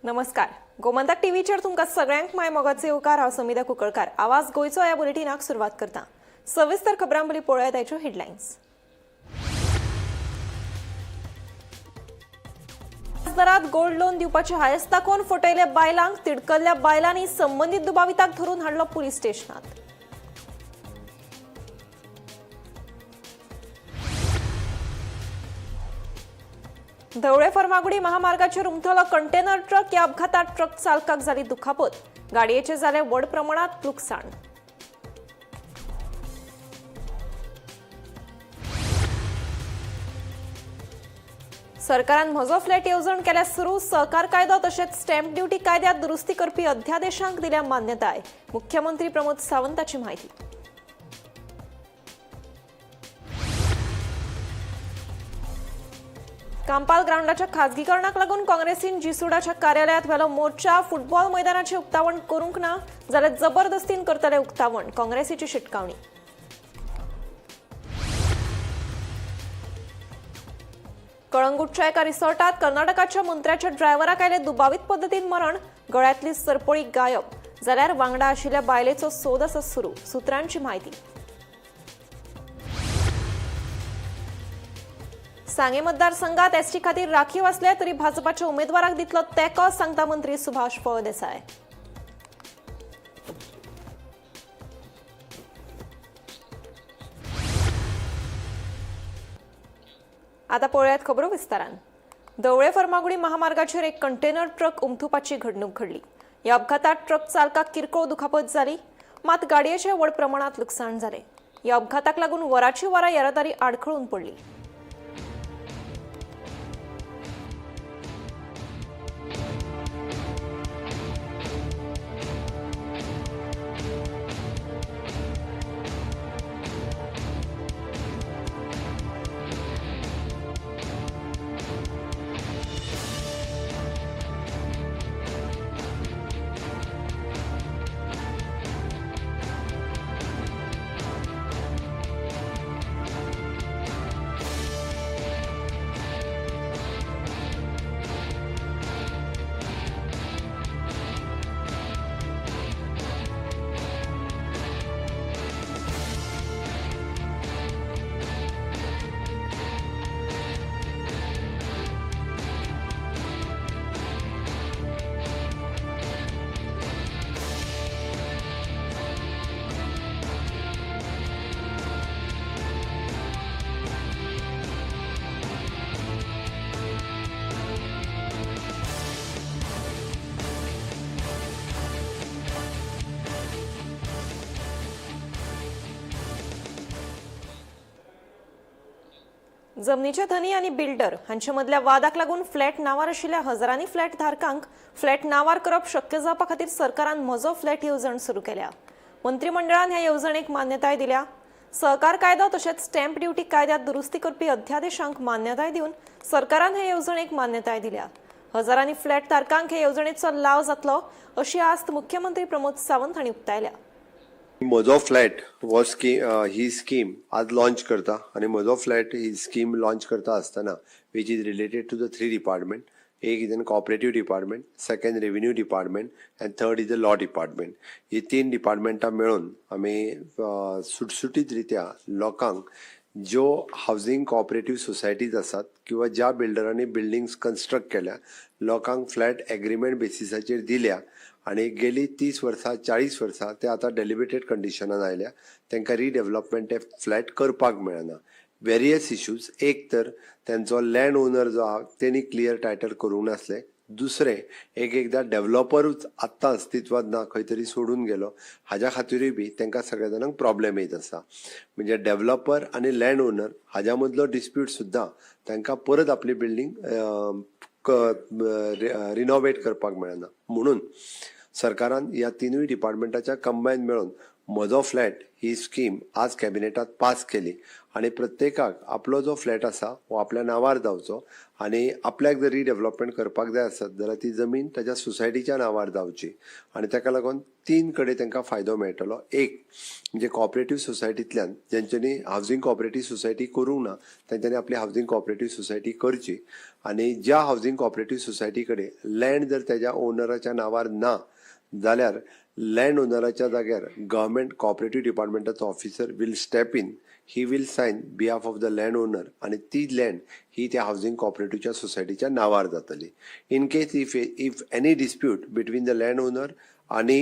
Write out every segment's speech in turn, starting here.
नमस्कार, गोमंतक टीव्हीचेर तुमकां सगळ्यांक माय मोगाचे येवकार. हांव समिधा कुंकळकार. आवाज गोंयचो ह्या बुलेटिनाक सुरवात करता. सविस्तर खबरां पयलीं पळोवया ताच्यो हेडलायन्स. दरात गोल्ड लोन दिवपाची हायस दाखोवन फटयल्या बायलांक. तिडकल्ल्या बायलांनी संबंदीत दुबाविताक धरून हाडलो पुलीस स्टेशनात. धवळे फर्मागुडी महामार्गाचेर उमथलो कंटेनर ट्रक. ह्या अपघातात ट्रक चालकाक जाली दुखापत. गाडयेचे जाले व्हड प्रमाणात लुकसाण. सरकारान म्हजो फ्लॅट येवजण केल्या सुरू. सहकार कायदो तशेंच स्टॅम्प ड्युटी कायद्यात दुरुस्ती करपी अध्यादेशांक दिल्या मान्यताय. मुख्यमंत्री प्रमोद सावंताची म्हायती. कांपाल ग्रावंडाच्या खाजगीकरणाक लागून काँग्रेसीन जिसुडाच्या कार्यालयात व्हेलो मोर्चा. फुटबॉल मैदानाचे उक्तावण करूंक ना जाल्यार जबरदस्तीन करतले उक्तावण, काँग्रेसीची शिटकावणी. कळंगूटच्या एका रिसॉर्टात कर्नाटकाच्या मंत्र्याच्या ड्रायव्हराक आयले दुबावीत पद्दतीन मरण. गळ्यांतली सरपळी गायब जाल्यार वांगडा आशिल्ल्या बायलेचो सोद आसा सुरू, सुत्रांची म्हायती. सांगे मतदारसंघात एसटी खातीर राखीव असले तरी भाजपाच्या उमेदवाराक दितलो तेंको, सांगता मंत्री सुभाष फळदेसाय. आता पळोवयात खबरो विस्तारान. धवळे फर्मागुडी महामार्गाचेर एक कंटेनर ट्रक उमथुपाची घडणूक घडली. ह्या अपघातात ट्रक चालकाक किरकोळ दुखापत जाली, मात गाडयेचे व्हड प्रमाणात लुकसाण जालें. ह्या अपघाताक लागून वराची वरां येरादारी आडखळून पडली. जमनीचे धनी आनी बिल्डर हांचे मदल्या वादाक लागून फ्लॅट नांवार आशिल्ल्या हजारांनी फ्लॅट धारकांक फ्लॅट नांवार करप शक्य जावपा खातीर सरकारान म्हजो फ्लॅट येवजण सुरू केल्या. मंत्रिमंडळान ह्या येवजणेक मान्यताय दिल्या. सहकार कायदो तशेंच स्टॅम्प ड्युटी कायद्यात दुरुस्ती करपी अध्यादेशांक मान्यताय दिवन सरकारान हे येवजणेक मान्यताय दिल्या. हजारांनी फ्लॅट धारकांक हे येवजणेचो लाव जातलो अशी आस्त मुख्यमंत्री प्रमोद सावंत हांणी उक्तायल्या. म्हजो फ्लॅट हो स्कीम, ही स्कीम आज लॉन्च करता आनी म्हजो फ्लॅट ही स्कीम लॉन्च करता आसतना which is related to the three department. एक is an cooperative department, second revenue department and third is the law department. ही तीन डिपार्टमेंटां मेळून आमी सुटसुटीत रित्या लोकांक ज्यो हावजींग कॉपरेटीव सोसायटीज आसात किंवा ज्या बिल्डरांनी बिल्डिंग्स कन्स्ट्रक्ट केल्या, लोकांक फ्लॅट एग्रीमेंट बेसिसाचेर दिल्या आनी गेली 30 वर्सां, 40 वर्सां ते आतां डेलिबरेटेड कंडिशनान आयल्या, तांकां रिडेवलपमेंट ते फ्लॅट करपाक मेळना. Various issues. एक तर तेंचो लँड ओनर जो आहा तेणी क्लियर टायटल करूंक नासलें. दुसरें, एक एकदां डेवलॉपरूच आत्तां अस्तित्वात ना, खंय तरी सोडून गेलो, हाज्या खातीरूय बी तांकां सगळ्या जाणांक प्रॉब्लेम येत आसा. म्हणजे डेवलॉपर आनी लँड ओनर हाज्या मदलो डिस्प्यूट सुद्दां तांकां परत आपली बिल्डींग रिनोवेट करपाक मेळना. म्हणून सरकारान ह्या तिनूय डिपार्टमेंटाच्या कंबायन मेळून म्हजो फ्लॅट ही स्कीम आज कॅबिनेटात पास केली आनी प्रत्येकाक आपलो जो फ्लॅट आसा हो आपल्या नांवार जावचो आनी आपल्याक जर रिडेवलपमेंट करपाक जाय आसत जाल्यार ती जमीन ताच्या सोसायटीच्या नांवार जावची आनी ताका लागून 3 कडेन तांकां फायदो मेळटलो. एक म्हणजे कॉपरेटीव सोसायटींतल्यान जेंच्यांनी हावजींग कॉपरेटीव सोसायटी करूंक ना तेंच्यांनी आपली हावजींग कॉपरेटीव सोसायटी करची आनी ज्या हावजींग कॉपरेटीव सोसायटी कडेन लँड जर तेज्या ओनराच्या नांवार ना जाल्यार लँड ओनराच्या जाग्यार गव्हर्मेंट कॉपरेटीव डिपार्टमेंटाचो officer will step in, he will sign behalf of the land owner आनी ती लँड ही त्या हावजींग कॉपरेटिवच्या सोसायटीच्या नांवार जातली. In case if any dispute between the land owner आनी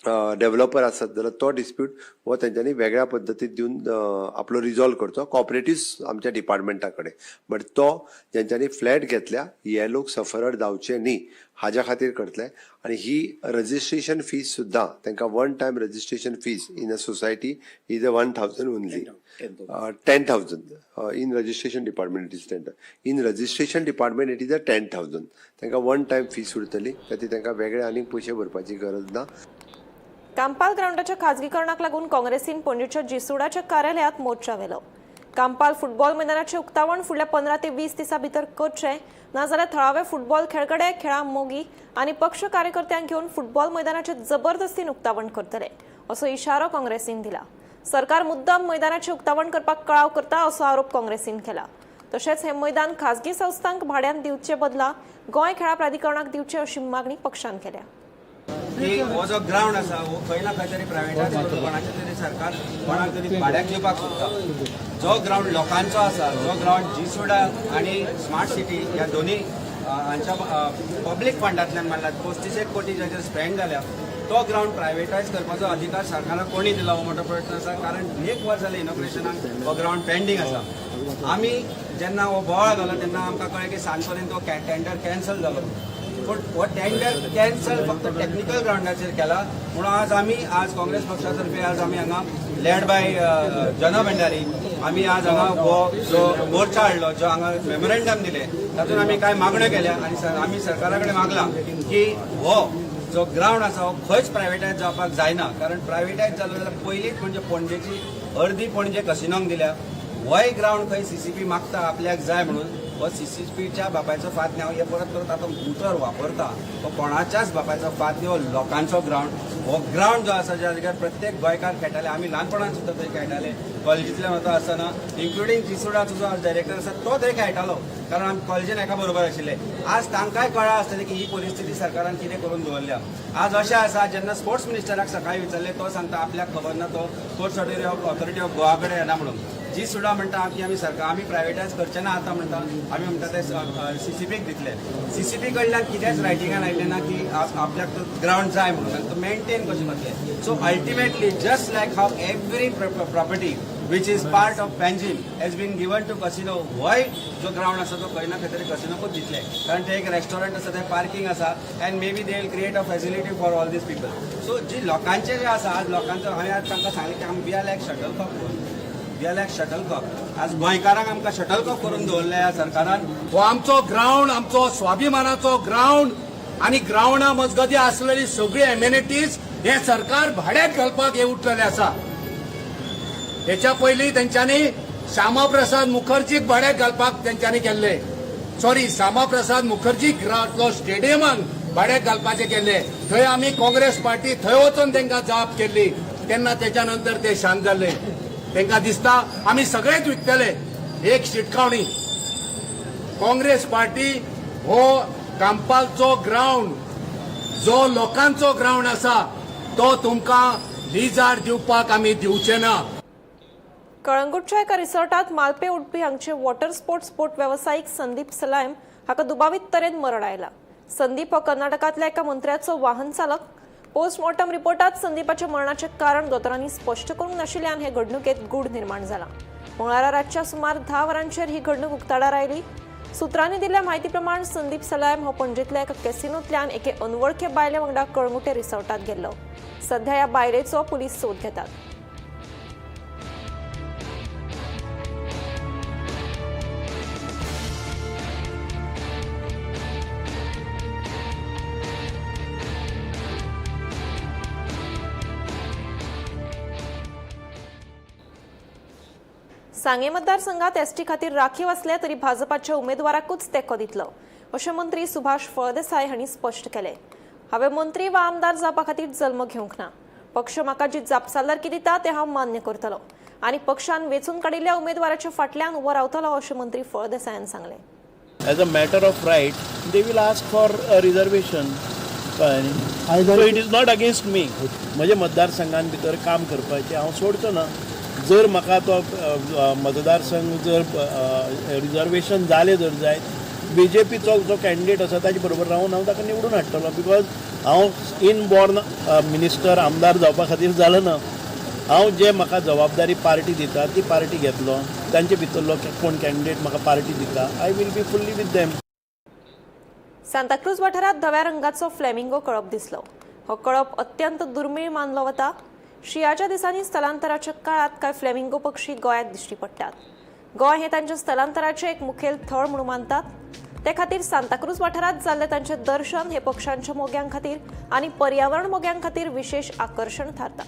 डेव्हलपर आसत जाल्यार तो डिस्प्यूट हो तेंच्यांनी वेगळ्या पद्दतीन दिवन आपलो रिजॉल्व करचो कॉपरेटीव आमच्या डिपार्टमेंटा कडेन. बट तो जेंच्यांनी फ्लॅट घेतल्या हे लोक सफरर जावचे न्ही हाज्या खातीर करतले. आनी ही रजिस्ट्रेशन फीज सुद्दां तांकां one time registration fees in a society is a 1,000 only, 10,000 in registration department it is 10,000. In registration department it is a 10,000. तांकां वन टायम फीस उरतली, खातीर तांकां वेगळे आनीक पयशे भरपाची गरज ना. कांपाल ग्रावंडाच्या खाजगीकरणाक लागून काँग्रेसीन पणजेच्या जिसुडाच्या कार्यालयात मोर्चा व्हेलो. कांपाल फुटबॉल मैदानाचें उक्तावण फुडल्या 15 ते 20 दिसां भितर करचें, नाजाल्यार थळावे फुटबॉल खेळगडे, खेळां मोगी आनी पक्ष कार्यकर्त्यांक घेवन फुटबॉल मैदानाचें जबरदस्तीन उक्तावण करतले असो इशारो काँग्रेसीन दिला. सरकार मुद्दाम मैदानाचें उक्तावण करपाक कळाव करता असो आरोप काँग्रेसीन केला. तशेंच हें मैदान खाजगी संस्थांक भाड्यान दिवचे बदला गोंय खेळां प्राधिकरणाक दिवचें अशी मागणी पक्षान केल्या. की हो जो ग्रावंड आसा हो खंय ना खंय तरी प्रायवेटायज करून कोणाचे तरी सरकार कोणाक तरी भाड्याक दिवपाक सोदता. जो ग्रावंड लोकांचो आसा, जो ग्रावंड जीसुडा आनी स्मार्ट सिटी ह्या दोनी हांच्या पब्लीक फंडांतल्यान मारला 35 कोटी जाचेर स्पेंड जाल्या तो ग्रावंड प्रायवेटायज करपाचो अधिकार सरकाराक कोणी दिला हो मोठो प्रश्न आसा. कारण एक वर्स जालें इनॉग्रेशनाक हो ग्रावंड पेंडींग आसा. आमी जेन्ना हो बोवाळ जालो तेन्ना आमकां कळ्ळें की सांज पर्यंत हो टेंडर कॅन्सल जालो. पूण हो टेंडर कॅन्सल फक्त टॅक्निकल ग्रावंडाचेर केला म्हणून आज आमी आज काँग्रेस पक्षा तर्फे आज आमी हांगा लेड बाय जना भंडारी आमी आज हांगा हो जो मोर्चा हाडलो, जो हांगा मेमोरेंडम दिलें तातूंत आमी कांय मागण्यो केल्या आनी आमी सरकारा कडेन मागलां की हो जो ग्रावंड आसा हो खंयच प्रायवेटायज जावपाक जायना. कारण प्रायवेटायज जालो जाल्यार पयलींच म्हणजे पणजेची अर्दी पणजे कसिनोंक दिल्या, होय ग्रावंड खंय सीसीपी मागता आपल्याक जाय म्हणून, हो सीसीपीच्या बापायचो फात न्ही. हे परत परत आतां उतर वापरता, हो कोणाच्याच बापायचो फात न्ही, हो लोकांचो ग्रावंड. हो ग्रावंड जो आसा ज्या जाग्यार प्रत्येक गोंयकार खेळटाले, आमी ल्हानपणान सुद्दां थंय खेळटाले, कॉलेजींतल्यान वता आसतना, इन्क्लुडींग जिसुडाचो जो डायरेक्टर आसा तो थंय खेळटालो, कारण आमी कॉलेजीन एका बरोबर आशिल्ले. आज तांकांय कळ्ळां आसतलें की ही परिस्थिती सरकारान कितें करून दवरल्या. आज अशें आसा जेन्ना स्पोर्ट्स मिनिस्टराक सकाळीं विचारलें तो सांगता आपल्याक खबर ना, तो स्पोर्ट्स ऑथॉरिटी ऑफ गोवा कडेन येना म्हणून. जी सुद्दां म्हणटा की आमी सरकार आमी प्रायवेटायज करचे ना आतां म्हणटा, आमी म्हणटा ते सीसीपीक दितले. सीसीपी कडल्यान कितेंच रायटिंगान आयलें ना की आपल्याक तो ग्रावंड जाय म्हणून आनी तो मेंटेन कशें करतले. So ultimately just like how every property which is part of Panjim has been given to casino, होय जो ग्रावंड आसा तो खंय ना खंय तरी कसिनोकूच दितले, कारण ते एक रेस्टॉरंट आसा, थंय पार्किंग आसा and maybe they will create a facility for all these people. So जी लोकांचे जे आसा आज लोकांचो, हांवें आज तांकां सांगलें की आमी we are like shuttlecock, we are like shuttlecock. आज गोंयकारांक आमकां शटलकॉक करून दवरले ह्या सरकारान. हो आमचो ग्रावंड, आमचो स्वाभिमानाचो ग्रावंड आनी ग्रावंडा मजगती आसलेली सगळी एमेनिटीज हे सरकार भाड्याक घालपाक हे उठलेले आसा. हेच्या पयलीं तेंच्यांनी श्यामाप्रसाद मुखर्जीक भाड्याक घालपाक तेंच्यांनी केल्ले, सॉरी श्यामाप्रसाद मुखर्जी ग्रावंड स्टेडियमाक भाड्याक घालपाचे केल्ले. थंय आमी काँग्रेस पार्टी थंय वचून तांकां जाप केल्ली, तेन्ना तेच्या नंतर ते शांत जाल्ले. तांकां दिसता आमी सगळेच विकतले. एक शिटकावणी, काँग्रेस पार्टी हो कांपालचो ग्रावंड जो लोकांचो ग्रावंड आसा तो तुमकां लिजार दिवपाक आमी दिवचे ना. कळंगूटच्या एका रिसॉर्टात मालपे उडपी हांगचे वॉटर स्पोर्ट्स बोट वेवसायीक संदीप सलायम हाका दुबावीत तरेन मरण आयला. संदीप हो कर्नाटकांतल्या एका मंत्र्याचो वाहन चालक. पोस्टमॉर्टम रिपोर्टात संदीपाच्या मरणाचें कारण दोतोरांनी स्पश्ट करूंक नाशिल्ल्यान हे घडणुकेत गूढ निर्माण जाला. मंगळारा रातच्या सुमार 10 वरांचेर ही घडणूक उक्ताडार आयली. सुत्रांनी दिल्ल्या म्हायती प्रमाण संदीप सलायम हो पणजेंतल्या एका कॅसिनोंतल्यान एके अनवळखे बायले वांगडा कळंगूटे रिसॉर्टात गेल्लो. सध्या ह्या बायलेचो पुलीस सोद घेतात. सांगे मतदारसंघात एसटी खातीर राखीव आसले तरी भाजपाच्या उमेदवाराकूच तेंको दितलो अशें मंत्री सुभाष फळदेसाय हांणी स्पश्ट केलें. हांवें मंत्री वा आमदार जावपा खातीर जल्म घेवंक ना. पक्ष म्हाका जी जापसालदारकी दिता ते हांव मान्य करतलो आनी पक्षान वेंचून काडिल्ल्या उमेदवाराच्या फाटल्यान उबो रावतलो अशें मंत्री फळदेसायान सांगलें. As a matter of right, they will ask for a reservation. कळ्ळें न्ही? So it is not against me. म्हज्या मतदारसंघान भितर काम करपाचें हांव सोडचो ना. जर म्हाका तो मतदारसंघ जर रिजर्वेशन जालें जर जायत, बी जे पीचो जो कॅन्डिडेट आसा ताजे बरोबर रावन हांव ताका निवडून हाडटलो, because हांव इन बॉर्न मिनिस्टर आमदार जावपा खातीर जालो ना. हांव जे म्हाका जबाबदारी पार्टी दिता ती पार्टी घेतलो. तांचे भितरलो कोण कॅन्डिडेट म्हाका पार्टी दिता, I will be fully with them. Santacruz वाठारात धव्या रंगाचो फ्लेमिंगो कळप दिसलो. हो कळप अत्यंत दुर्मीळ मानलो वता. शिंयाच्या दिसांनी स्थलांतराच्या काळात कांय फ्लेमिंगो पक्षी गोंयांत दिश्टी पडटात. गोंय हें तांच्या स्थलांतराचें एक मुखेल थळ म्हणून मानतात. ते खातीर सांताक्रूज वाठारांत जाल्लें तांचें दर्शन हे पक्षांच्या मोग्यां खातीर आनी पर्यावरण मोग्यां खातीर विशेश आकर्शण थारता.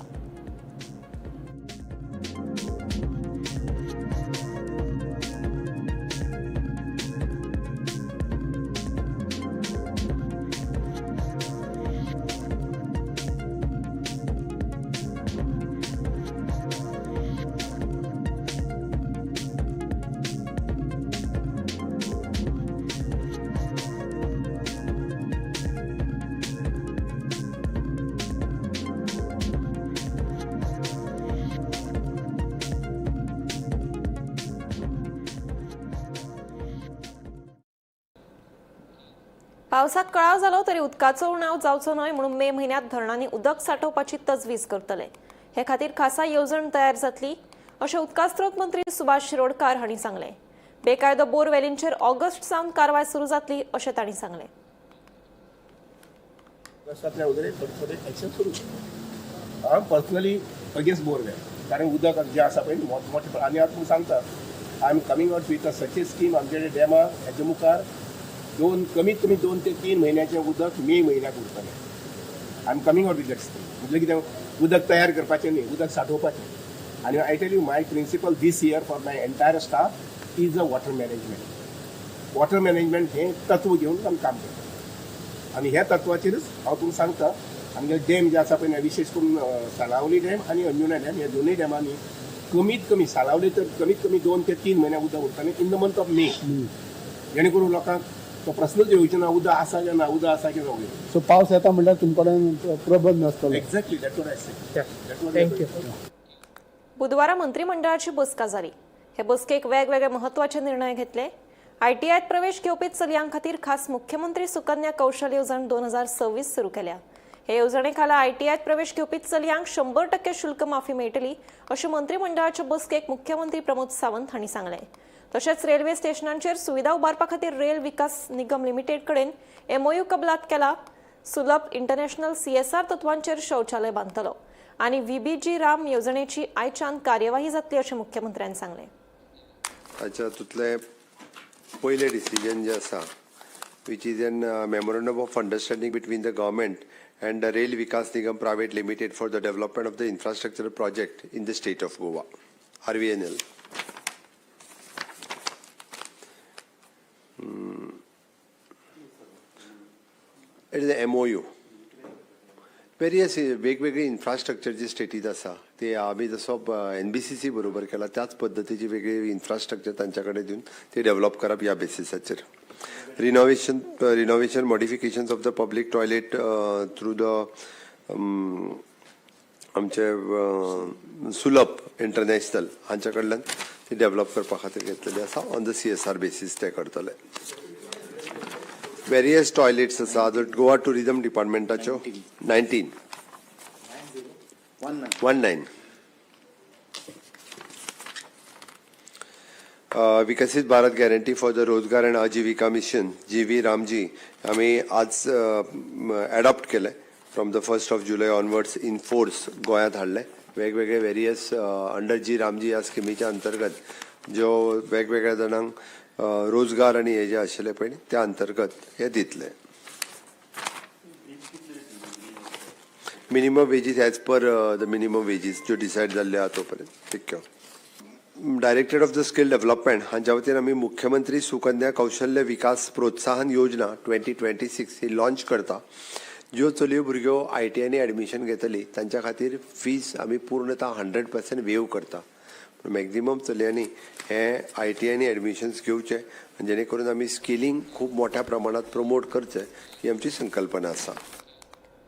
पावसाक कळाव जालो तरी उदकाचो उणाव जावचो न्हय म्हणून मे म्हयन्यांत धरणांनी उदक सांठोवपाची तजवीज करतले. हे खातीर खासा येवजण तयार जातली अशें उदका स्रोत मंत्री सुभाष शिरोडकार हांणी सांगलें. बेकायदो बोरवेलींचेर ऑगस्ट सावन कारवाय सुरू जातली अशें तांणी सांगलें. ऑगस्टांतल्या वगैरे थोडे थोडे एक्शन सुरू. हांव पर्सनली अगेन्स्ट बोरवेल, कारण उदक जें आसा पळय मोठे मोठे. आनी हांव तुमकां सांगता, I am coming out with a such a scheme. आमचे डॅमा हेच्या मुखार दोन कमीत कमी 2 ते 3 म्हयन्याचें उदक मे म्हयन्याक उरतलें. I am coming out with that scheme. म्हणजे कितें, उदक तयार करपाचें न्ही, उदक सांठोवपाचें. आनी I tell you, my principle this year for my entire staff is a water management. Water management हें तत्व घेवन आमी काम करता आनी ह्या तत्वाचेरच हांव तुमकां सांगता, आमगे डॅम जे आसा पळय, विशेश करून सालावली डॅम आनी अंजुणा डॅम, ह्या दोनूय डॅमांनी कमीत कमी सालावली तर कमीत कमी 2 ते 3 म्हयने उदक उरतलें in the month of May, जेणे करून लोकांक तो प्रस्नच येवचो ना, उदक आसा काय ना, उदक आसा की ना. सो पावस येता म्हणल्यार तुमकडे प्रबंध नासतलो. Exactly, that what I say. Thank you. बुधवारा मंत्रिमंडळाची बसका जाली. हे बसकेक वेगवेगळे महत्वाचे निर्णय घेतले. आयटीआयत प्रवेश घेवपी चलयां खातीर खास मुख्यमंत्री सुकन्या कौशल येवजण 2026 सुरू केल्या. हे येवजणे खाला आयटीआयत प्रवेश घेवपी चलयांक 100% शुल्क माफी मेळटली अशें मंत्रिमंडळाच्या बसकेक मुख्यमंत्री प्रमोद सावंत हांणी सांगलें. तशेंच रेल्वे स्टेशनांचेर सुविधा उबारपा खातीर रेल विकास निगम लिमिटेड कडेन एमओयू कबलात केला. सुलभ इंटरनॅशनल सीएसआर तत्वांचेर शौचालय बांदतलो आनी व्हीबीजी राम येवजणेची आयच्यान कार्यवाही जातली अशें मुख्यमंत्र्यान सांगलें. ताच्या हातूंतलें पयलें डिसिजन जें आसा, which is an memorandum of understanding between the government and the Rail Vikas Nigam Private Limited for the development of the infrastructure project in the state of Goa, RVNL. It is a MOU. Various वेगवेगळी infrastructure जी स्टेटीत आसा ते आमी जसो NBCC बरोबर केला त्याच पद्दतीची वेगळी इन्फ्रास्ट्रक्चर तांच्या कडेन दिवन ते डेव्हलप करप ह्या बेसिसाचेर. Renovation modifications of the public toilet through the आमचे सुलभ इंटरनॅशनल हांच्या कडल्यान ती डेव्हलप करपा खातीर घेतलेली आसा. On the CSR basis ते करतले. वेरियस टॉयलेट्स आसा Goa tourism डिपार्टमेंटाच्यो 19 19. Viksit Bharat guarantee for the Rozgar and Ajeevika mission G V RAM G आमी आज एडॉप्ट केलें. From the 1st of July onwards in force गोंयांत हाडलें. वेगवेगळे वेरियस अंडर जी रामजी ह्या स्किमीच्या अंतर्गत ज्यो वेगवेगळ्या जाणांक रोजगार आनी हे जे आशिल्ले पळय त्या अंतर्गत हे दितले. Minimum wages as per the minimum wages ज्यो डिसायड जाल्ल्यो आहा तो पर्यंत. Thank you. Directorate of the skill development हांच्या वतीन आमी मुख्यमंत्री सुकन्या कौशल्य विकास प्रोत्साहन योजना 2026 ही लॉन्च करता. ज्यो चलयो भुरग्यो आयटीआयनी एडमिशन घेतली तांच्या खातीर फीस आमी पूर्णतः 100% वेव करता. मॅक्झिमम चलयांनी हे आयटीआयनी एडमिशन्स घेवचे जेणे करून आमी स्किलिंग खूब मोठ्या प्रमाणात प्रमोट करचें ही आमची संकल्पना आसा.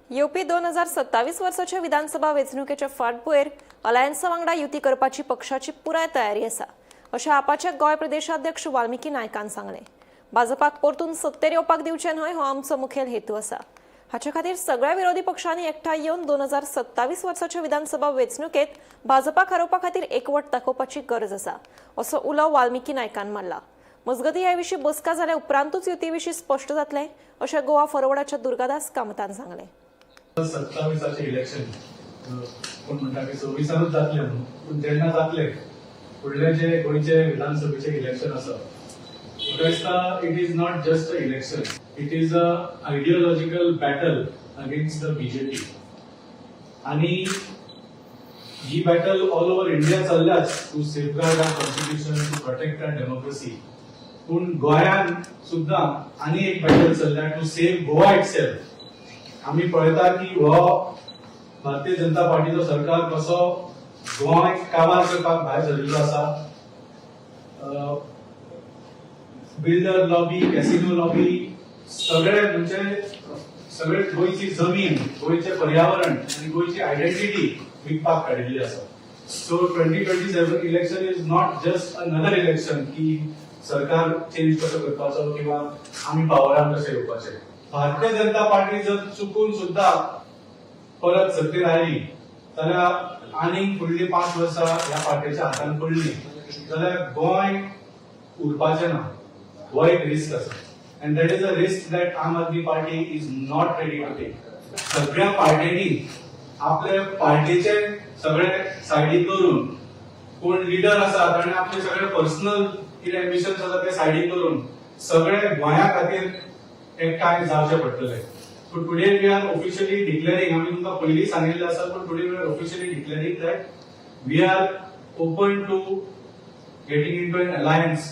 येवपी 2027 वर्साच्या विधानसभा वेंचणुकेच्या फाटभुंयेर अलायन्सा वांगडा युती करपाची पक्षाची पुराय तयारी आसा, अशें आपाचे गोंय प्रदेशाध्यक्ष वाल्मिकी नायकान सांगलें. भाजपाक परतून सत्तेर येवपाक दिवचें न्हय हो आमचो मुखेल हेतू आसा. हाचे खातीर सगळ्या विरोधी पक्षांनी एकठांय येवन 2027 वर्साच्या विधानसभा वेंचणुकेत भाजपाक हारोवपा खातीर एकवट दाखोवपाची गरज आसा, असो उलो वाल्मिकी नायकान मारला. मजगतीं, हे विशीं बसका जाल्या उपरांतूच युती विशीं स्पश्ट जातलें, अशें गोवा फॉरवर्डाच्या दुर्गादास कामतान सांगलें. 27आचें इलेक्शन कोण म्हणटा की 26आनूच जातलें म्हणून, पूण जेन्ना जातलें, फुडलें जे गोंयचे विधानसभेचें इलेक्शन आसा, म्हाका दिसता it is not just a election, it is a ideological battle against the BJP. आणि ही बॅटल ऑल ओव्हर इंडिया चल्ल्याच to safeguard our constitution, to protect our democracy. पूण गोंयांत सुद्दां आनी एक बॅटल चल्ल्या टू सेव्ह गोवा इटसेल्फ. आमी पळयता की हो भारतीय जनता पार्टीचो सरकार कसो गोंय काबार करपाक भायर सरिल्लो आसा. बिल्डर लॉबी, कॅसिनो लॉबी, सगळे म्हणजे सगळे गोंयची जमीन, गोंयचें पर्यावरण आनी गोंयची आयडेंटिटी विकपाक काडिल्ली आसा. So 2027 election is not just another election की सरकार चेंज कसो करपाचो किंवा आमी पावरान कशें येवपाचें. भारतीय जनता पार्टी जर चुकून सुद्दां परत सत्तेर आयली जाल्यार, आनीक फुडलीं 5 वर्सां ह्या पार्टीच्या हातान पडली जाल्यार गोंय उरपाचें ना. हो एक रिस्क आसा and that is a risk that Aam Aadmi Party is not ready to take. सगळ्या पार्ट्यांनी आपले पार्टीचे सगळे सायडीक करून, कोण लिडर आसा ताणें आपले सगळे पर्सनल कितें एम्बिशन्स आसा ते सायडीक करून सगळे गोंया खातीर एकठांय जावचे पडटले. So today we are officially declaring, आमी तुमकां पयलीं सांगिल्लें आसा, पूण today we are officially declaring that we are open to getting into an alliance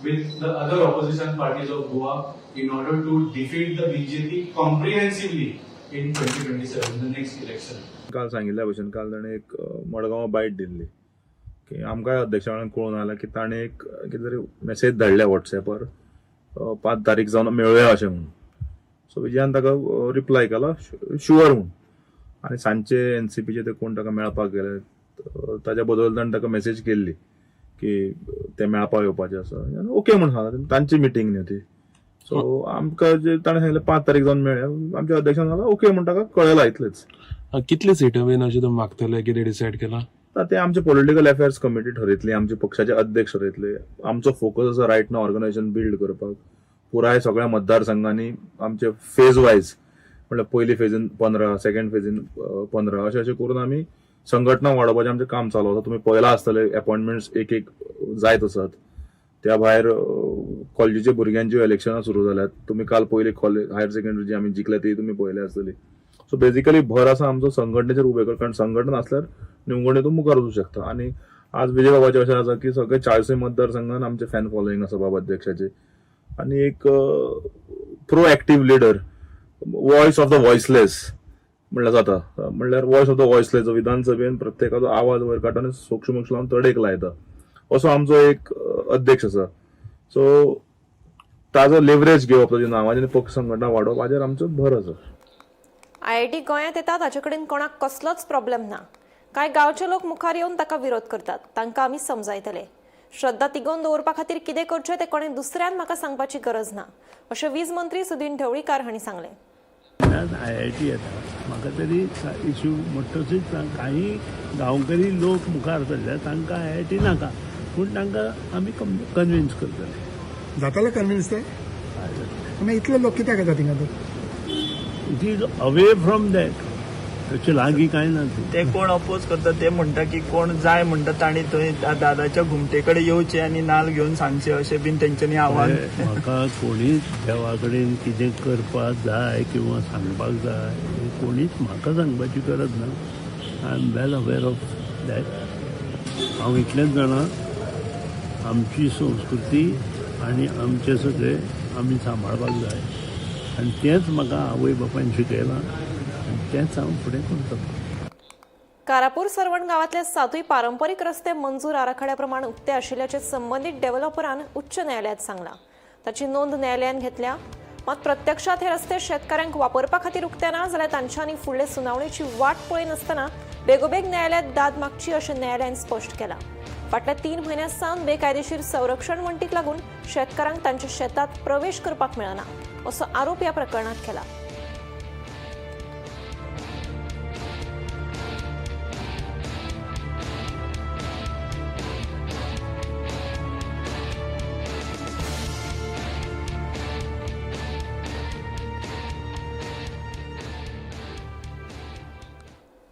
with the other opposition parties of Goa in order to defeat the BJP comprehensively in 2027, the next election. काल सांगिल्ल्या भशेन काल ताणें एक मडगांव बायट दिल्ली की आमकांय अध्यक्षा कडेन कळून आयलां की ताणें एक कितें तरी मेसेज धाडल्या वॉट्सॅपार, 5 तारीख जावन मेळुया अशें म्हणून. सो विजयान ताका रिप्लाय केला शुअर म्हणून आनी सांजचे एनसीपीचे ते कोण ताका मेळपाक गेले, ताच्या बद्दल ताणें ताका मेसेज केल्ली की ते मेळपाक येवपाचे आसा, ओके म्हणून सांगला. तांची मिटींग न्ही ती. सो आमकां जे ताणें सांगलें 5 तारीख जावन मेळया, आमच्या अध्यक्षान सांगलां ओके म्हूण ताका कळयलां, इतलेंच. कितले सिटां बीन अशें तुमी मागतले, कितें डिसायड केलां? आतां ते आमचे पॉलिटिकल अफेर्स कमिटी ठरयतली, आमचे पक्षाचे अध्यक्ष ठरयतले. आमचो फोकस आसा रायट नाव ऑर्गनायझेशन बिल्ड करपाक. पुराय सगळ्या मतदारसंघांनी आमचे फेज वायज, म्हणल्यार पयली फेजीन 15, सेकंड फेजीन 15, अशें अशें करून आमी संघटना वाडोवपाचें आमचें काम चालू आसा. तुमी पळयलां आसतलें, अपॉयंटमेंट्स एक एक जायत आसात. त्या भायर कॉलेजीच्या भुरग्यांच्यो इलेक्शनां सुरू जाल्यात. तुमी काल पयली कॉलेज हायर सेकंडरी जी आमी जिखल्या ती तुमी पळयल्या आसतली. सो बेजिकली भर आसा आमचो संघटनेचेर उबे कर, कारण संघटना आसल्यार निवडणुकेंत तूं मुखार वचूं शकता. आनी आज विजय बाबाचें अशें आसा की सगळे 40 मतदारसंघान आमचे फॅन फॉलोईंग आसा बाबा अध्यक्षाचे आनी एक proactive leader, voice of the voiceless म्हणल्यार जाता. म्हणल्यार वॉयस ऑफ the वॉयसलेस, विधानसभेन प्रत्येकाचो आवाज वयर काडटा आनी सोक्ष लावन तडेक लायता, असो आमचो एक अध्यक्ष आसा. सो ताजो लेवरेज घेवप, ताच्या नांवाचें आनी पक्ष संघटना वाडोवप हाजेर आमचो भर आसा. आयआयटी गोंयांत येता ताचे कडेन कोणाक कसलोच प्रॉब्लेम ना. कांय गांवचे लोक मुखार येवन ताका विरोध करतात, तांकां आमी समजायतले. श्रद्धा तिगोवन दवरपा खातीर कितें करचें तें कोणें दुसऱ्यान म्हाका सांगपाची गरज ना, अशें वीज मंत्री सुदीन ढवळीकार हांणी सांगलें. आयआयटी येता, म्हाका तरी इशू म्हणटकूच काही गांवकरी लोक मुखार सरल्या, तांकां आयआयटी नाका, पूण तांकां आमी कन्विन्स करतले. जाताले कन्विन्स ते? मागीर इतले लोक कित्याक येता थिंगा तर? It is away from that, ताचे लागीं कांय ना. ते कोण अपोज करता ते म्हणटा की कोण जाय म्हणटा तांणी थंय दादाच्या घुमटे कडेन येवचे आनी नाल घेवन सांगचे, अशें बीन तेंच्यांनी आव्हान. म्हाका कोणीच देवा कडेन कितें करपाक जाय किंवा सांगपाक जाय हें कोणीच म्हाका सांगपाची गरज ना. I am well aware of that. हांव इतलेंच जाणा. आमची संस्कृती आनी आमचें सगळें आमी सांबाळपाक जाय आनी तेंच म्हाका आवय बापायन शिकयलां आनी तेंच हांव फुडें करतलों. कारापूर सर्वण गांवांतले 7 पारंपरीक रस्ते मंजूर आराखड्या प्रमाण उक्ते आशिल्ल्याचे संबंदीत डेव्हलपरान उच्च न्यायालयात सांगलां. ताची नोंद न्यायालयान घेतल्या. मात प्रत्यक्षात हे रस्ते शेतकऱ्यांक वापरपा खातीर उक्ते ना जाल्यार तांच्यांनी फुडले सुनावणेची वाट पळयनासतना बेगोबेग न्यायालयात दाद मागची अशें न्यायालयान स्पश्ट केलां. फाटल्या 3 म्हयन्यां सावन बेकायदेशीर संरक्षण वण्टीक लागून शेतकारांक तांच्या शेतांत प्रवेश करपाक मेळना असो आरोप ह्या प्रकरणांत केला.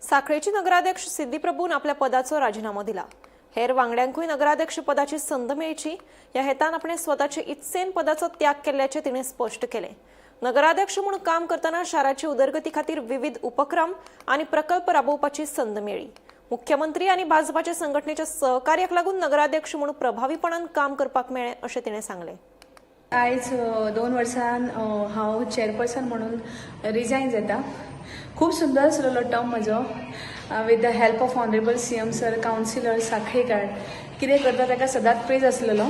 साखळेची नगराध्यक्ष सिद्धी प्रभून आपल्या पदाचो राजीनामो दिला. हेर वांगड्यांकूय नगराध्यक्ष पदाची संद मेळची ह्या हेतान आपणे स्वताचे इत्सेन पदाचो त्याग केल्ल्याचें तिणें स्पश्ट केलें. नगराध्यक्ष म्हूण काम करतना शाराची उदरगती खातीर विविध उपक्रम आनी प्रकल्प राबोवपाची संद मेळ्ळी. मुख्यमंत्री आनी भाजपाच्या संघटनेच्या सहकार्याक लागून नगराध्यक्ष म्हूण प्रभावीपणान काम करपाक मेळ्ळें अशें तिणें सांगलें. आयज 2 वर्सान हांव चेअरपर्सन म्हणून रिजायन जाता. खूब सुंदर आसलेलो टर्म म्हजो. With the help of honourable CM sir, councillor Sakhekar कितें करता ताका सदांच प्रेज आसलेलो.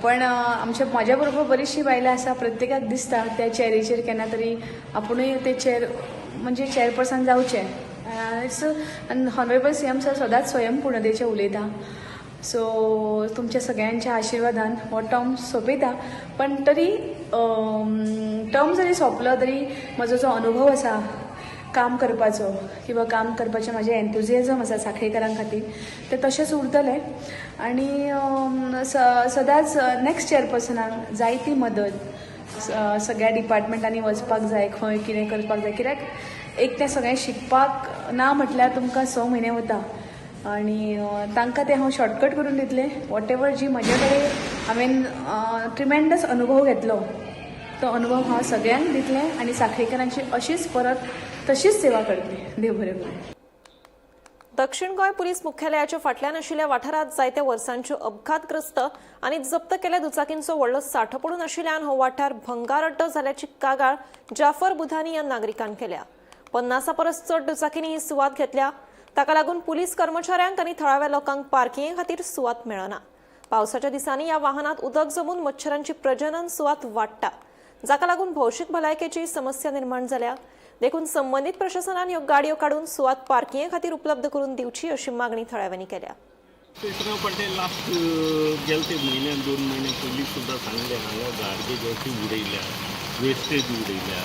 पण आमच्या म्हज्या बरोबर बरीचशीं बायलां आसा, प्रत्येकाक दिसता त्या चेरीचेर केन्ना तरी आपुणूय ते चेर म्हणजे चेअरपर्सन जावचें. It's honourable CM sir सदांच स्वयंपूर्णतेचें उलयता. सो तुमच्या सगळ्यांच्या आशिर्वादान हो टर्म सोंपयता. पण तरी टर्म जरी सोंपलो तरी म्हजो जो अनुभव आसा काम करपाचो किंवा काम करपाचें म्हाजें एन्थुजियाजम आसा साखळेकारां खातीर तें तशेंच उरतलें. आनी सदांच नॅक्स्ट चेअरपर्सनाक जायती मदत सगळ्या डिपार्टमेंटांनी वचपाक जाय, खंय कितें करपाक जाय, कित्याक एक तें सगळें शिकपाक ना म्हटल्यार तुमकां 6 म्हयने वता आनी तांकां तें हांव शॉर्टकट करून दितलें. What ever जी म्हजे कडेन हांवें ट्रिमेंडस अनुभव घेतलो तो अनुभव हांव सगळ्यांक दितलें आनी साखळेकारांची अशीच परत तशीच सेवा करतलें. देव बरें करूं. दक्षिण गोंय पुलीस मुख्यालयाच्या फाटल्यान आशिल्ल्या वाठारांत जायत्या वर्सांच्यो अपघातग्रस्त आनी जप्त केल्ल्या दुचाकींचो व्हडलो सांठो पडून आशिल्ल्यान हो वाठार भंगार अड्डो जाल्याची कागाळ जाफर बुधानी ह्या नागरिकान केल्या. 50 परस चड दुचाकींनी ही सुवात घेतल्या. ताका लागून पुलीस कर्मचाऱ्यांक आनी थळाव्या लोकांक पार्किंगे खातीर सुवात मेळना. पावसाच्या दिसांनी ह्या वाहनांत उदक जमून मच्छरांची प्रजनन सुवात वाडटा, जाका लागून भौशीक भलायकेची समस्या निर्माण जाल्या. देखून संबंदीत प्रशासनान ह्यो गाडयो काडून सुवात पार्किंगे खातीर उपलब्ध करून दिवची अशी मागणी थळाव्यांनी केल्या. पटेल लास्ट गेले ते म्हयन्यान 2 म्हयने पयलीं सुद्दां सांगलें हांगा गार्बेज अशी उडयल्या, वेस्टेज उडयल्या,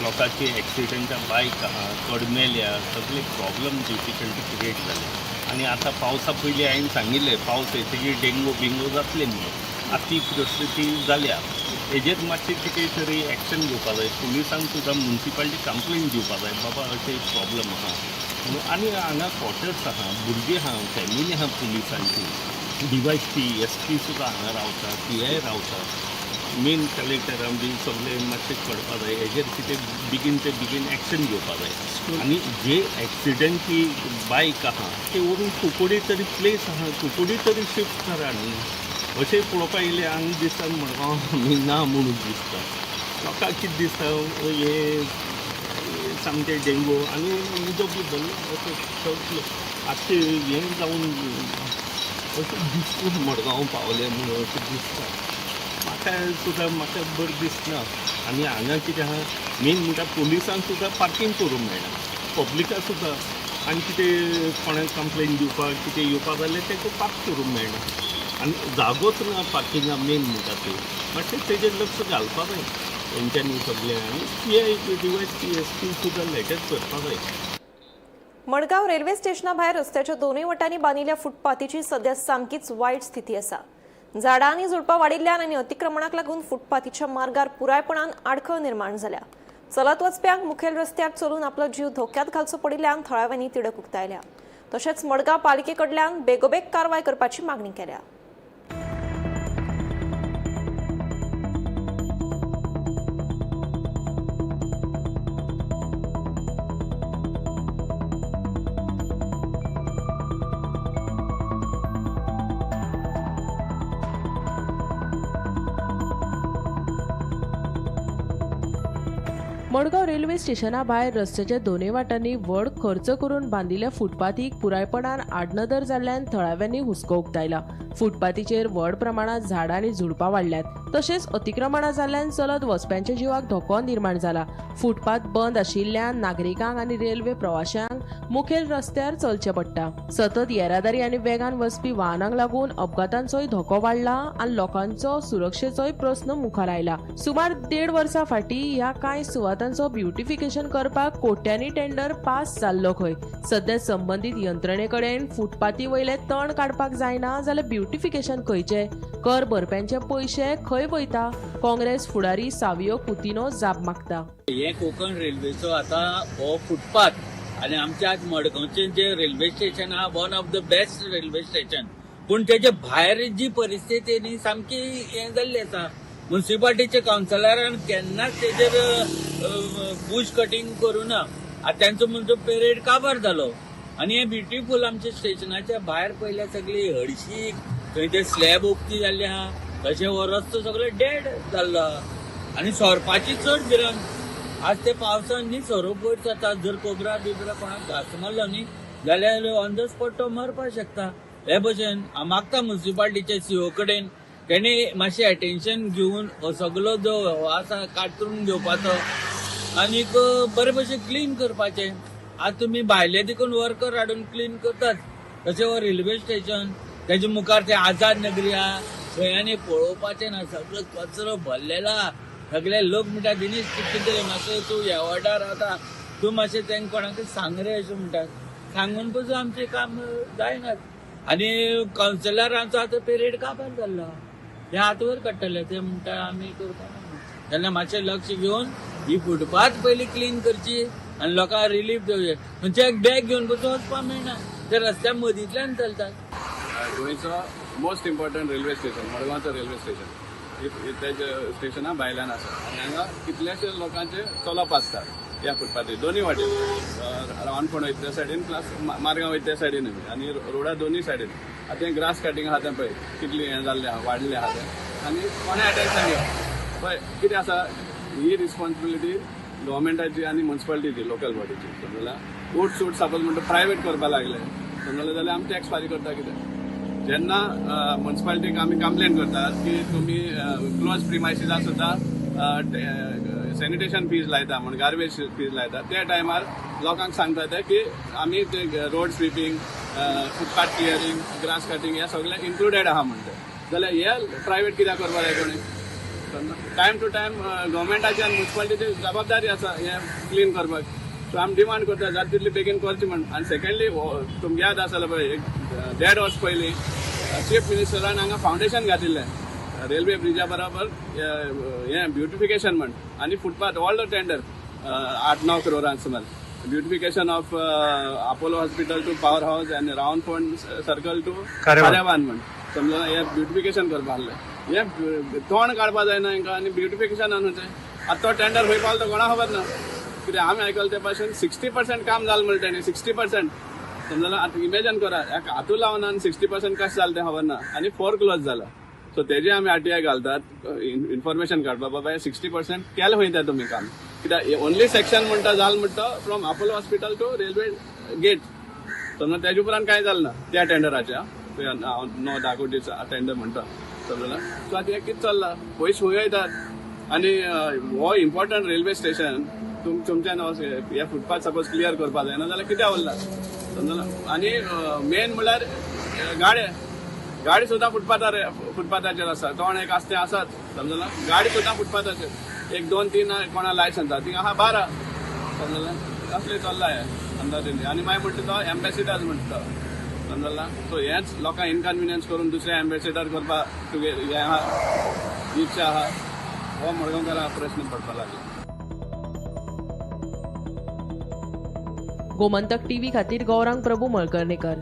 लोकांची एक्सिडंटा बायक आहा कडमेल्या, सगळे प्रॉब्लम डिफिकल्टी क्रिएट जाले. आनी आतां पावसा पयलीं हांवें सांगिल्लें पावस येतकीर डेंगू बिंगू जातले म्हणून, आतां ती परिस्थिती जाल्या. हेजेर मातशें कितें तरी एक्शन घेवपा जाय. पुलिसांक सुद्दां मुन्सिपालिटी कंप्लेन दिवपा जाय, बाबा अशें प्रॉब्लम आहा म्हणून. आनी हांगा क्वॉर्टर्स आहा, भुरगीं आहा, फॅमिली आहा पुलिसांची, डीवायएसपी एसपी सुद्दां हांगा रावता, पीआय रावता, मेन कलेक्टरां बी सगळे मातशें कळपा जाय. हेजेर कितें बेगीन ते बेगीन एक्शन घेवपा जाय. आनी जे एक्सिडंटची बायक आहा ते व्हरून कुंकळ्ळी तरी प्लेस आहा, कुंकळ्ळी तरी शिफ्ट करा न्ही. अशें पळोवपाक येयलें हांगा दिसता मडगांव आमी ना म्हणून दिसता लोकांक. कितें दिसता हें सामकें डेंगू आनी उदक बी भरलें अशें सगळें आतां हें जावन अशें दिसता मडगांव पावलें म्हणून अशें दिसता म्हाका सुद्दां, म्हाका बरें दिसना. आनी हांगा कितें आहा मेन म्हणटा पुलिसांक सुद्दां पार्कींग करूंक मेळना, पब्लिकाक सुद्दां. आनी कितें कोणाक कंप्लेन दिवपाक कितें येवपाक जाल्यार ताका पार्क करूंक मेळना आनी जागोच ना पार्किंगा मेन म्हणटा ते. मातशें तेजेर लक्ष घालपाक जाय तेंच्यांनी सगळें. आनी पीआय डीवायएसपी एसपी सुद्दां लेटर करपाक जाय. मडगांव रेल्वे स्टेशना भायर रस्त्याच्या दोनूय वटांनी बांदिल्ल्या फुटपाथीची सध्या सामकीच वायट स्थिती आसा. झाडां आनी झुडपां वाडिल्ल्यान आनी अतिक्रमणाक लागून फुटपाथीच्या मार्गार पुरायपणान आडखळ निर्माण जाल्या. चलत वचप्यांक मुखेल रस्त्यार चलून आपलो जीव धोक्यांत घालचो पडिल्ल्यान थळाव्यांनी तिडक उक्तायल्या. तशेंच मडगांव पालिके कडल्यान बेगोबेग कारवाय करपाची मागणी केल्या. मडगांव रेल्वे स्टेशना भायर रस्त्याच्या दोनूय वाटांनी व्हड खर्च करून बांदिल्ल्या फुटपाथीक पुरायपणान आडनदर जाल्ल्यान थळाव्यांनी हुस्को उक्तायला. फुटपाथीचेर व्हड प्रमाणात झाडां आनी झुडपां वाडल्यात, तशेंच अतिक्रमणां जाल्ल्यान चलत वचप्यांच्या जिवाक धोको निर्माण जाला. फुटपाथ बंद आशिल्ल्यान नागरिकांक आनी रेल्वे प्रवाशांक मुखेल रस्त्यार चलचें पडटा. सतत येरादारी आनी वेगान वचपी वाहनांक लागून अपघातांचोय धोको वाडला आनी लोकांचो सुरक्षेचोय प्रस्न मुखार आयला. सुमार 1.5 वर्सां फाटीं ह्या कांय सुवातांचो ब्युटिफिकेशन करपाक कोट्यांनी टेंडर पास जाल्लो खंय. सध्या संबंदीत यंत्रणे कडेन फुटपाथी वयले तण काडपाक जायना जाल्यार ब्युटिफिकेशन खंयचे? कर भरप्यांचे पयशे खंय वयता? काँग्रेस फुडारी सावियो कुतिनो जाप मागता. हे कोकण रेल्वेचो आतां हो फुटपाथ आनी आमच्या आज मडगांवचें जे रेल्वे स्टेशन आहा, one of the best railway station, पूण तेजे भायर जी परिस्थिती न्ही सामकी हें जाल्ली आसा. मुन्सिपाल्टीच्या कावन्सिलरान केन्नाच तेजेर बूश कटींग करूं ना. आतां तेंचो म्हणचो पिरियड काबार जालो आनी हें ब्युटिफूल आमच्या स्टेशनाच्या भायर पयल्या सगळी हळशीक, थंय ते स्लॅब उक्ती जाल्ली आहा, तशें हो रस्तो सगळो डेड जाल्लो आहा आनी सोरपाची चड भिरांत. आज ते पावसान न्ही सोरोप वयर जाता, जर कोबरा बिबरा कोणाक घास मारलो न्ही जाल्यार ऑन the spot तो मरपाक शकता. हे भशेन हांव मागता मुन्सिपाल्टीच्या सीओ कडेन तेणी मातशें एटेन्शन घेवन हो सगलो जो आसा कातरून घेवपाचो आनीक बरे भशेन क्लीन करपाचें. आज तुमी भायले देखून वर्कर हाडून क्लीन करतात, तशें हो रेल्वे स्टेशन तेजे मुखार ते आझाद नगरी आहा, थंय आनी पळोवपाचें ना, सगळो कचरो भरलेला. सगळे लोक म्हणटा दिनेश कितें रे मातशें तूं ह्या वॉर्डार रावता, तूं मातशें तांकां कोणाकूय सांग रे अशें म्हणटा. सांगून पसून आमचें काम जायना आनी कावन्सिलरांचो आतां पिरियड काबार जाल्लो, ते हात वयर काडटले, ते म्हणटा आमी करपाना. तेन्ना मातशें लक्ष घेवन ही फुटपाथ पयलीं क्लीन करची आनी लोकांक रिलीफ दिवचें. म्हणजे एक बॅग घेवन पसून वचपाक मेळना, ते रस्त्या मदींतल्यान चलतात. गोंयचो मोस्ट इम्पॉर्टंट रेल्वे स्टेशन मडगांवचो रेल्वे स्टेशन तेजे स्टेशना भायल्यान आसा आनी हांगा कितलेशे लोकांचे चलप आसता ह्या फुटपाथीर दोनूय वाटेन, रावणफोंड वयता त्या सायडीन प्लस मारगांव वयता त्या सायडीनूय आनी रोडा दोनूय सायडीन. आतां हें ग्रास कटींग आहा तें पळय कितलें हें जाल्लें आहा, वाडलें आहा तें आनी कोणें अटेन्शन घेवप. पळय कितें आसा, ही रिस्पॉन्सिबिलिटी गव्हर्मेंटाची आनी मुन्सिपालिटीची, लोकल बॉडीची. समजला उट सूट सपोज म्हणटा प्रायवेट करपाक लागले समजलें जाल्यार आमी टॅक्स फारीक करता. कितें जेन्ना मुन्सिपालिटीक आमी कंप्लेन करतात की तुमी क्लोज प्रिमायसिसाक सुद्दां सॅनिटेशन फीज लायता म्हण, गार्बेज फीज लायता, त्या टायमार लोकांक सांगता ते की आमी ते road sweeping, footpath clearing, grass cutting हे सगळें इन्क्लुडेड आहा म्हणटा. जाल्यार हे प्रायवेट कित्याक करपाक जाय कोणी? टायम टू टायम गव्हर्मेंटाची आनी मुन्सिपालिटीची जबाबदारी आसा हें क्लीन करपाक. सो आमी डिमांड करता जाता तितली बेगीन करची म्हण. आनी सेकंडली तुमकां याद आसा जाल्यार पळय, एक 1.5 वर्स पयलीं चीफ मिनिस्टरान हांगा फावंडेशन घातिल्लें रेल्वे ब्रिजा बराबर हें ब्युटिफिकेशन म्हण आनी फुटपाथ ऑल the tender 8-9 करोडांक सुमार beautification of Apollo hospital to power house आनी रावणफोंड सर्कल टू खारेबान म्हण समजा हें ब्युटिफिकेशन करपा आहलें. हें तोंड काडपा जायना हांकां आनी ब्युटिफिकेशन खंयचें. आतां तो टेंडर खंय पावलो तो कोणाक खबर ना. कित्याक आमी आयकलें ते भाशेन 60% काम जालें म्हणलें तेणें, 60% समजलें. आतां इमेजन करा, हातूं लावन आनी 60% कशें जालें तें खबर ना आनी 4 क्लोज जाला. सो तेजे आमी आरटीआय घालतात इन्फॉर्मेशन काडपाक, बाबा हें 60% केलें खंय तें तुमी काम. कित्याक ओनली सेक्शन म्हणटा जालें म्हणटा from Apollo hospital to railway gate समजा, तेजे उपरांत कांय जालें ना त्या टेंडराच्या 9-10 कोटीचो टेंडर म्हणटा समजलें. सो आतां हें कितें चल्लां, पयशे खंय वयतात आनी हो इम्पॉर्टंट रेल्वे स्टेशन तुमच्यान हे फुटपाथ सपोज क्लियर करपाक जायना जाल्यार कित्याक उरला समजलें. आनी मेन म्हणल्यार गाडे, गाडी सुद्दां फुटपाथाचेर आसा, तोंड एक आसा तें आसाच समजलें. गाडी सुद्दां फुटपाथाचेर 1, 2, 3 कोणा लायसन्स आसा, थिंगा आहा 12 समजलें. असलें चल्लां हें अंदाजे. आनी मागीर म्हणटा तो एम्बेसिडर म्हणटा समजला. सो हेंच लोकांक इनकन्विनियन्स करून दुसरे एम्बेसिडर करपाक तुगे हें आहा, इच्छा आहा, हो मडगांवकारांक प्रश्न पडपाक लागला. गोमंतक टीव्ही खातीर गौरांग प्रभू मळकर्णेकर.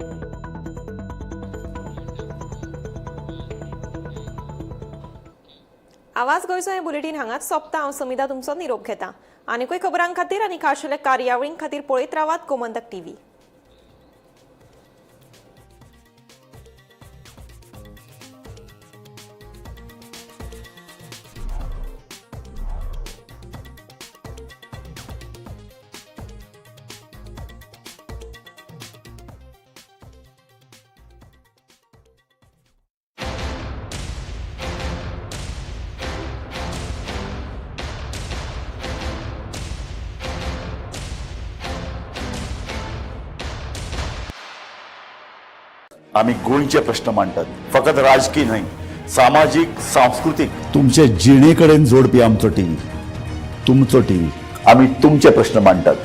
आवाज गोंयचो हें बुलेटीन हांगाच सोंपता. हांव समिता तुमचो निरोप घेता. आनीकूय खबरां खातीर आनी खाशेल्या कार्यावळीं खातीर पळयत रावात गोमंतक टीव्ही. आमी गोंयचे प्रश्न मांडटात, फकत राजकीय न्हय, सामाजीक, सांस्कृतीक, तुमचे जिणे कडेन जोडपी आमचो टीव्ही, तुमचो टीव्ही. आमी तुमचे प्रश्न मांडटात,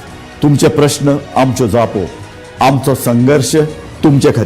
तुमचे प्रश्न आमच्यो जापो, आमचो संघर्श तुमचे खातीर.